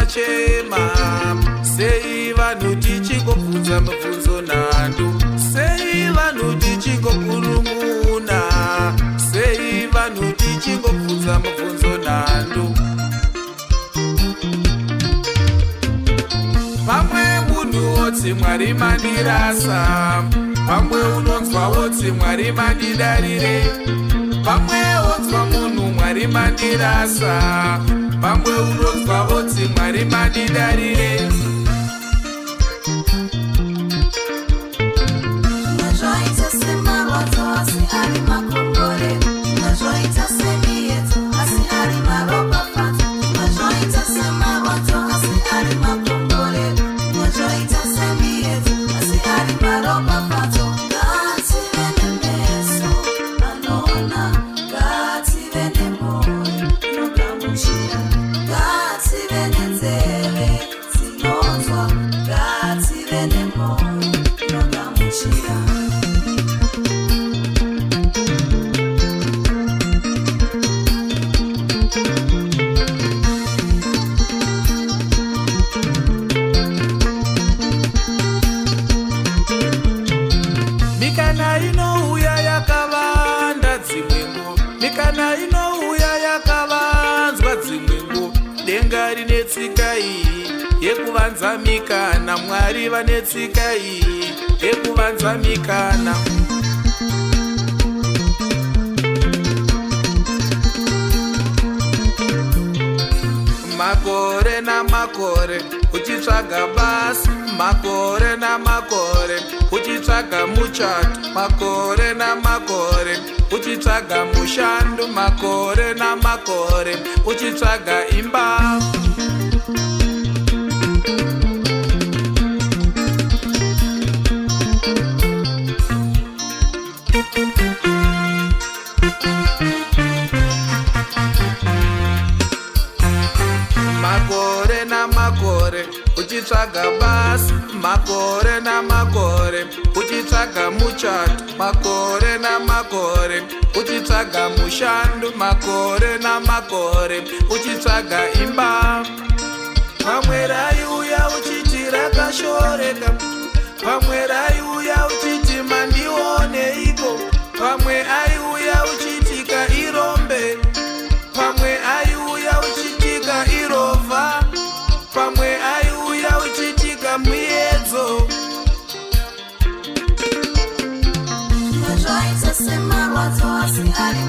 Vachema sei vanhu tichingobvunza mibvunzo nhando? Sei vanhu tichingokurumuna? Sei vanhu tichingobvunza mibvunzo nhando? Pamwe munhu woti, "Mwari mandirasa." Pamwe unonzwa woti, "Mwari mandidarire." Pamwe wonzwa munhu, "Mwari mandirasa." Pamwe unonzwa woti, "Mwari mandidarire." Zvimwe zvaita semarwadzo asi ari makomborero. Zvimwe zvaita semiedzo asi ari maropafadzo. Zvimwe zvaita semarwadzo asi ari makomborero. Zvimwe zvaita semiedzo asi ari maropafadzo. Ngative nemeso anoona, ngative nemwoyo inogamuchira, ngative nenzeve dzinonzwa, ngative nemwoyo inogamuchira. Mikana inouya yakavanda dzimwe nguva, mikana inouya yakavanzwa dzimwe nguva. Denga rine tsika iyi yekuvanza mikana. Mwari vane tsika iyi yekuvanza mikana. Makore namakore uchitsvaga basa, makore namakore uchitsvaga muchato, makore namakore uchitsvaga mushando, makore namakore uchitsvaga imba. Makore namakore uchitsvaga basa, makore namakore uchitsvaga muchato, makore namakore uchitsvaga mushando, makore namakore uchitsvaga imba. Pamwe raiuya uchiti rakashoreka, pamwe raiuya uchiti mandioneiko, pamwe aiuya uchitika irombe, pamwe aiuya uchitika irovha, pamwe aiuya uchitika muedzo. Zvimwe zvaita semarwadzo asi ari